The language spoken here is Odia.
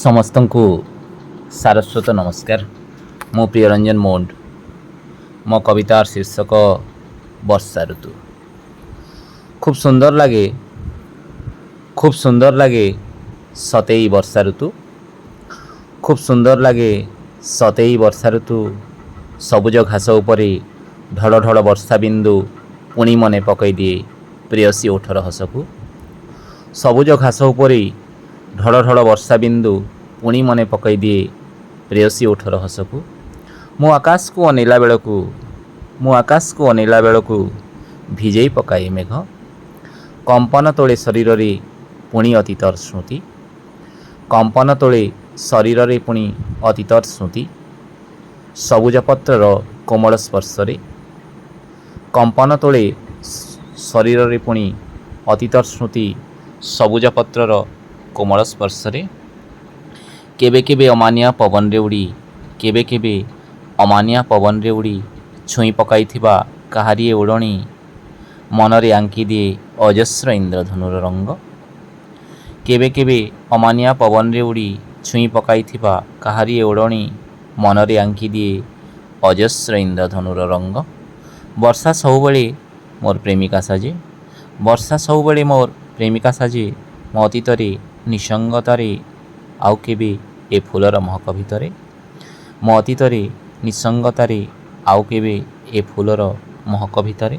ସମସ୍ତଙ୍କୁ ସାରସ୍ୱତ ନମସ୍କାର। ମୁଁ ପ୍ରିୟରଞ୍ଜନ ମୋଣ୍ଡ। ମୋ କବିତାର ଶୀର୍ଷକ ବର୍ଷା ଋତୁ। ଖୁବ୍ ସୁନ୍ଦର ଲାଗେ, ଖୁବ୍ ସୁନ୍ଦର ଲାଗେ ସତେ ଏଇ ବର୍ଷା ଋତୁ। ଖୁବ୍ ସୁନ୍ଦର ଲାଗେ ସତେ ଏଇ ବର୍ଷା ଋତୁ। ସବୁଜ ଘାସ ଉପରେ ଢଳ ଢଳ ବର୍ଷା ବିନ୍ଦୁ ପୁଣି ମନେ ପକାଇ ଦିଏ ପ୍ରେୟସୀ ଓଠର ହସକୁ। ସବୁଜ ଘାସ ଉପରେ ଢଳ ଢଳ ବର୍ଷା ବିନ୍ଦୁ ପୁଣି ମନେ ପକାଇ ଦିଏ ପ୍ରେୟସୀ ଓଠର ହସକୁ। ମୁଁ ଆକାଶକୁ ଅନେଇଲା ବେଳକୁ, ମୁଁ ଆକାଶକୁ ଅନେଇଲା ବେଳକୁ ଭିଜେଇ ପକାଏ ମେଘ। କମ୍ପନ ତୋଳେ ଶରୀରରେ ପୁଣି ଅତୀତର ସ୍ମୃତି। କମ୍ପନ ତୋଳେ ଶରୀରରେ ପୁଣି ଅତୀତର ସ୍ମୃତି ସବୁଜ ପତ୍ରର କୋମଳ ସ୍ପର୍ଶରେ। କମ୍ପନ ତୋଳେ ଶରୀରରେ ପୁଣି ଅତୀତର ସ୍ମୃତି ସବୁଜ ପତ୍ରର କୋମଳ ସ୍ପର୍ଶରେ। କେବେ କେବେ ଅମାନିଆ ପବନରେ ଉଡ଼ି, କେବେ କେବେ ଅମାନିଆ ପବନରେ ଉଡ଼ି ଛୁଇଁ ପକାଇଥିବା କାହାରି ଏ ଓଢ଼ଣୀ ମନରେ ଆଙ୍କିଦିଏ ଅଜସ୍ର ଇନ୍ଦ୍ରଧନୁର ରଙ୍ଗ। କେବେ କେବେ ଅମାନିଆ ପବନରେ ଉଡ଼ି ଛୁଇଁ ପକାଇଥିବା କାହାରି ଏ ଓଢ଼ଣୀ ମନରେ ଆଙ୍କିଦିଏ ଅଜସ୍ର ଇନ୍ଦ୍ରଧନୁର ରଙ୍ଗ। ବର୍ଷା ସବୁବେଳେ ମୋର ପ୍ରେମିକା ସାଜେ। ବର୍ଷା ସବୁବେଳେ ମୋର ପ୍ରେମିକା ସାଜେ ମୋ ଅତୀତରେ ନିସଙ୍ଗତାରେ, ଆଉ କେବେ ଏ ଫୁଲର ମହକ ଭିତରେ। ମୋ ଅତୀତରେ ନିସଙ୍ଗତାରେ, ଆଉ କେବେ ଏ ଫୁଲର ମହକ ଭିତରେ।